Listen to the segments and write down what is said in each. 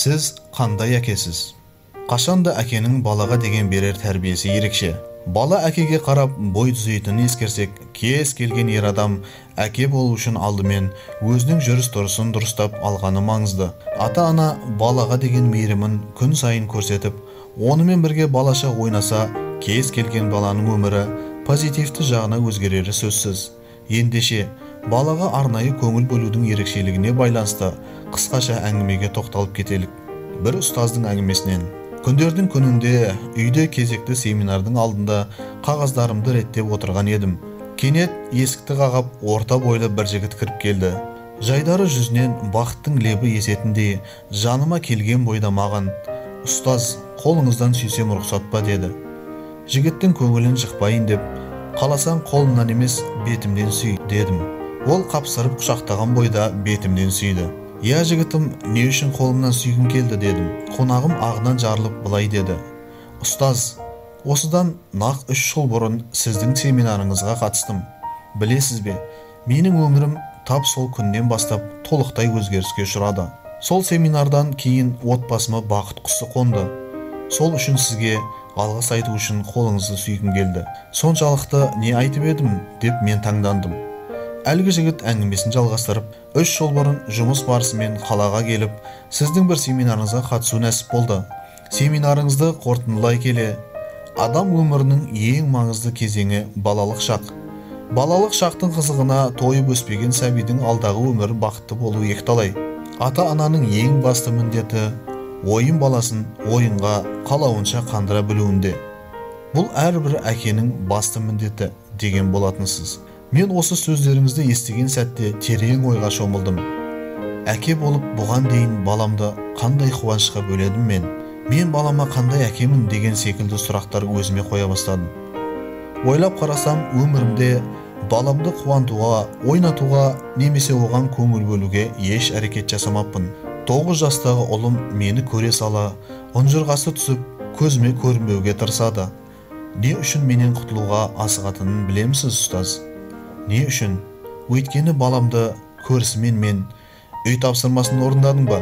Сіз қандай әкесіз? Қашанда әкенің балаға деген берер тәрбиесі ерекше. Бала әкеге қарап бой түзейтінін ескерсек, кез келген ер адам әке болу үшін алдымен өзінің жүріс-тұрысын дұрыстап алғаны маңызды. Ата-ана балаға деген мейірімін күн сайын көрсетіп, онымен бірге балаша ойнаса, кез келген баланың өмірі позитивті жағына өзгерері сөзсіз. Ендеше, балаға арнайы көңіл бөлудің ерекшелігіне байланысты қысқаша әңгімеге тоқталып кетелік. Бір ұстаздың әңгімесінен. Күндердің күнінде үйде кезекті семинардың алдында қағаздарымды реттеп отырған едім. Кенет есікті қағып, орта бойлы бір жігіт кіріп келді. Жайдары жүзінен бақыттың лебі есетіндей жаныма келген бойда маған: "Ұстаз, қолыңыздан сүйсем рұқсат па?" деді. Жігіттің көңілін жықпайын деп, "Қаласаң қолымнан емес, бетімден сүй" дедім. Ол қапсырып құшақтаған бойда бетімнен сүйді. "Я, жігітім, не үшін қолымнан сүйгің келді?" дедім. Қонағым ағынан жарылып былай деді: "Ұстаз, осыдан нақ 3 жыл бұрын сіздің семинарыңызға қатыстым. Білесіз бе, менің өмірім тап сол күннен бастап толықтай өзгеріске ұшырады. Сол семинардан кейін отбасыма бақыт құсы қонды. Сол үшін сізге алғыс айту үшін қолыңызды сүйгім келді. Соншалықты не айтып едім?" деп мен таңдандым. Әлгі жігіт әңгімесін жалғастырып, 3 жыл бұрын жұмыс барысымен қалаға келіп, сіздің бір семинарыңызға қатысу нәсіп болды. Семинарыңызды қорытындылай келе, адам өмірінің ең маңызды кезеңі балалық шақ. Балалық шақтың қызығына тойып өспеген сәбидің алдағы өмірі бақытты болуы екіталай. Ата-ананың ең басты міндеті ойын баласын ойынға қалауынша қандыра білуінде. Бұл әрбір әкенің басты міндеті деген болатынсыз. Мен осы сөздеріңізді естіген сәтте терең ойға шомылдым. Әке болып бұған дейін баламды қандай қуанышқа бөледім мен? Мен балама қандай әкемін деген секілді сұрақтар өзіме қоя бастадым. Ойлап қарасам, өмірімде баламды қуантуға, ойнатуға немесе оған көңіл бөлуге еш әрекет жасамаппын. 9 жастағы ұлым мені көре сала, ұнжырғасы түсіп, көзіме көрінбеуге тырысады. Не үшін менен құтылуға асығатынын білемісіз, ұстаз? Не үшін? Өйткені баламды көрісімен мен "Үй тапсырмасын орындадың ба?"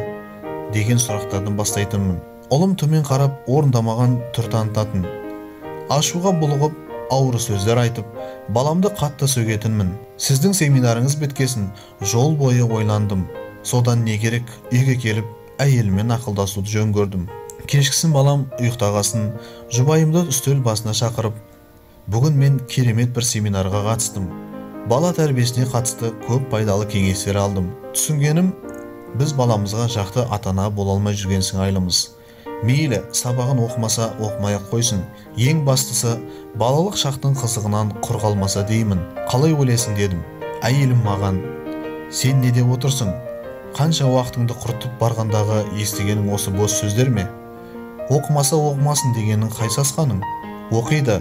деген сұрақтардан бастайтынмын. Ұлым төмен қарап, орындамаған түр танытатын. Ашуға булығып, ауыр сөздер айтып, баламды қатты сөгетінмін. Сіздің семинарыңыз біткесін жол бойы ойландым. Содан не керек, үйге келіп, әйеліммен ақылдасуды жөн көрдім. Кешкісін балам ұйықтағасын, жұбайымды үстел басына шақырып, "Бүгін мен керемет бір семинарға қатыстым. Бала тәрбиесіне қатысты көп пайдалы кеңестер алдым. Түсінгенім, біз баламызға жақты ата-ана бола алмай жүрген сыңайлымыз. Мейлі, сабағын оқымаса, оқымай-ақ қойсын. Ең бастысы, балалық шақтың қызығынан құр қалмаса деймін. Қалай ойлайсың?" дедім. Әйелім маған: "Сен не деп отырсың? Қанша уақытыңды құртып барғандағы естігенің осы бос сөздер ме? Оқымаса оқымасын дегенің қай сасқаның? Оқиды,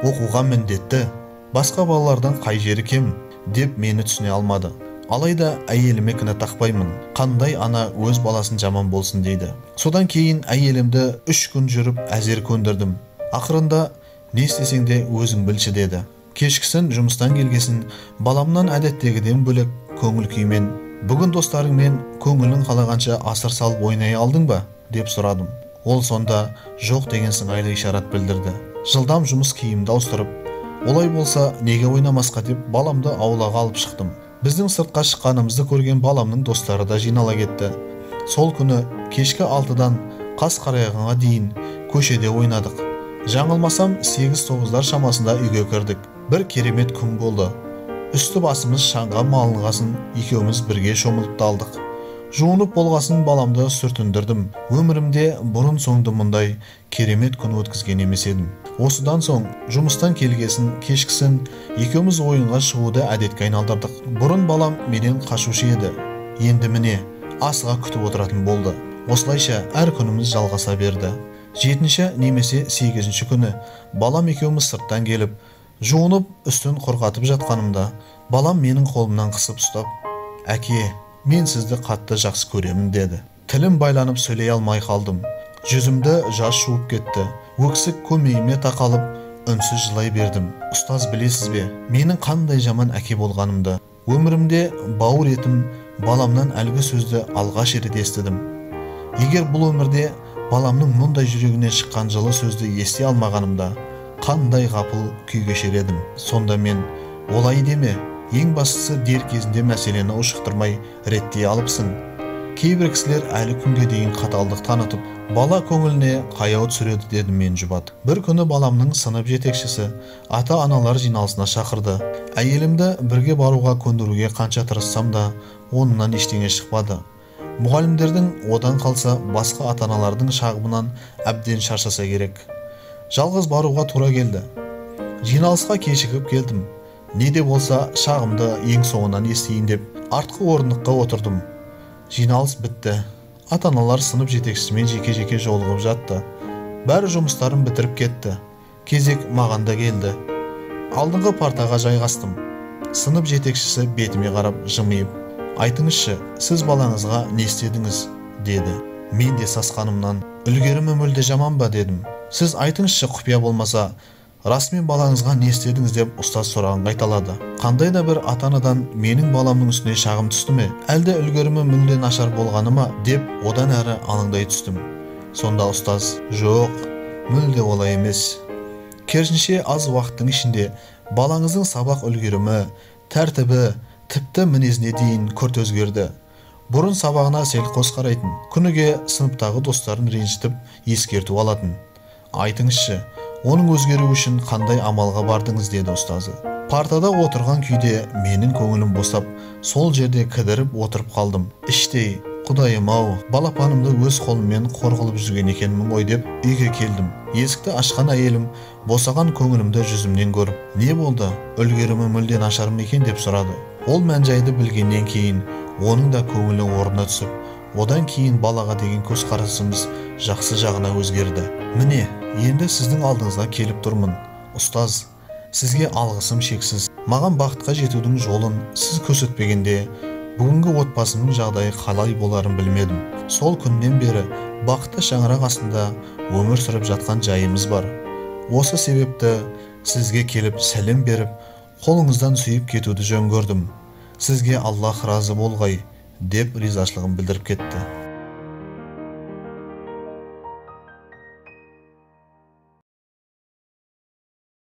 оқуға міндетті. Басқа балалардан қай жері кем?" деп мені түсіне алмады. Алайда әйеліме кінә тақпаймын. Қандай ана өз баласын жаман болсын дейді. Содан кейін әйелімді 3 күн жүріп әзер көндірдім. Ақырында "Не істесең де өзің білші" деді. Кешкісін жұмыстан келгесін баламнан әдеттегіден бөлек көңіл күймен: "Бүгін достарыңмен көңілің қалағанша асыр салып ойнай алдың ба?" деп сұрадым. Ол сонда жоқ деген сыңайлы ишарат білдірді. Жылдам жұмыс киімді ауыстырып, олай болса неге ойнамасқа деп баламды аулаға алып шықтым. Біздің сыртқа шыққанымызды көрген баламның достары да жинала кетті. Сол күні кешкі 6-дан қас қарайғанға дейін көшеде ойнадық. Жаңылмасам 8-9-дар шамасында үйге кірдік. Бір керемет күн болды. Үсті басымыз шаңға малынғасын екеуміз бірге шомылып та алдық. Жуынып болғасын баламды сүртіндірдім. Өмірімде бұрын соңды мұндай керемет күн өткізген емес едім. Осыдан соң жұмыстан келгесін кешкісін екеуміз ойынға шығуды әдетке айналдырдық. Бұрын балам менен қашушы еді. Енді міне асыға күтіп отыратын болды. Осылайша әр күніміз жалғаса берді. 7-ші немесе 8-ші күні балам екеуміз сырттан келіп, жуынып үстін құрғатып жатқанымда балам менің қолымнан қысып ұстап, "Әке, мен сізді қатты жақсы көремін" деді. Тілім байланып сөйлей алмай қалдым. Жүзімді жас жуып кетті. Өксік көмейіме тақалып, үнсіз жылай бердім. Ұстаз, білесіз бе, менің қандай жаман әке болғанымды? Өмірімде бауыр етім баламнан әлгі сөзді алғаш рет естідім. Егер бұл өмірде баламның мұндай жүрегінен шыққан жылы сөзді ести алмағанымда, қандай ғапыл күй кешер едім. Сонда мен, олай деме, ең бастысы дер кезінде мәселені ушықтырмай реттей алыпсың. Кейбір кісілер әлі күнге дейін қаталдық танытып, бала көңіліне қаяу түсіреді дедім мен жұбат. Бір күні баламның сынып жетекшісі ата-аналар жиналысына шақырды. Әйелімді бірге баруға көндіруге қанша тырыссам да, онынан ештеңе шықпады. Мұғалімдердің одан қалса басқа ата-аналардың шағымынан әбден шаршаса керек. Жалғыз баруға тура келді. Жиналысқа кешігіп келдім. Не де болса шағымды ең соңынан естейін деп артқы орындыққа отырдым. Жиналыс бітті. Ата-аналар сынып жетекшісімен жеке-жеке жолығып жатты. Бәрі жұмыстарын бітіріп кетті. Кезек маған да келді. Алдыңғы партаға жайғастым. Сынып жетекшісі бетіме қарап жымиып, айтыңызшы, сіз балаңызға не істедіңіз, деді. Мен де сасқанымнан, үлгерімі мүлде жаман ба, дедім. Сіз айтыңызшы, құпия болмаса, расымен балаңызға не істедіңіз деп ұстаз сұрағын қайталады. Қандай да бір ата-анадан менің баламның үстіне шағым түсті ме, әлде үлгерімі мүлде нашар болғаны ма деп одан әрі алаңдай түстім. Сонда ұстаз, жоқ, мүлде олай емес. Керісінше аз уақыттың ішінде балаңыздың сабақ үлгерімі, тәртібі, тіпті мінезіне дейін күрт өзгерді. Бұрын сабағына селқос қарайтын, күніге сыныптағы достарын ренжітіп ескерту алатын. Айтыңызшы, оның өзгеруі үшін қандай амалға бардыңыз, деді ұстазы. Партада отырған күйде менің көңілім босап, сол жерде кідіріп отырып қалдым. Іштей, Құдайым-ау, балапанымды өз қолыммен қор қылып жүрген екенмін ғой деп үйге келдім. Есікті ашқан әйелім босаған көңілімді жүзімнен көріп, не болды, үлгерімі мүлде нашар ма екен деп сұрады. Ол мән-жайды білгеннен кейін оның да көңілі орнына түсіп, одан кейін балаға деген көзқарасымыз жақсы жағына өзгерді. Міне, енді сіздің алдыңызға келіп тұрмын. Ұстаз, сізге алғысым шексіз. Маған бақытқа жетудің жолын сіз көрсетпегенде, бүгінгі отбасымның жағдайы қалай боларын білмедім. Сол күннен бері бақытты шаңырақ астында өмір сүріп жатқан жайымыз бар. Осы себепті сізге келіп сәлем беріп, қолыңыздан сүйіп кетуді жөн көрдім. Сізге Аллах разы болғай, деп ризашылығын білдіріп кетті.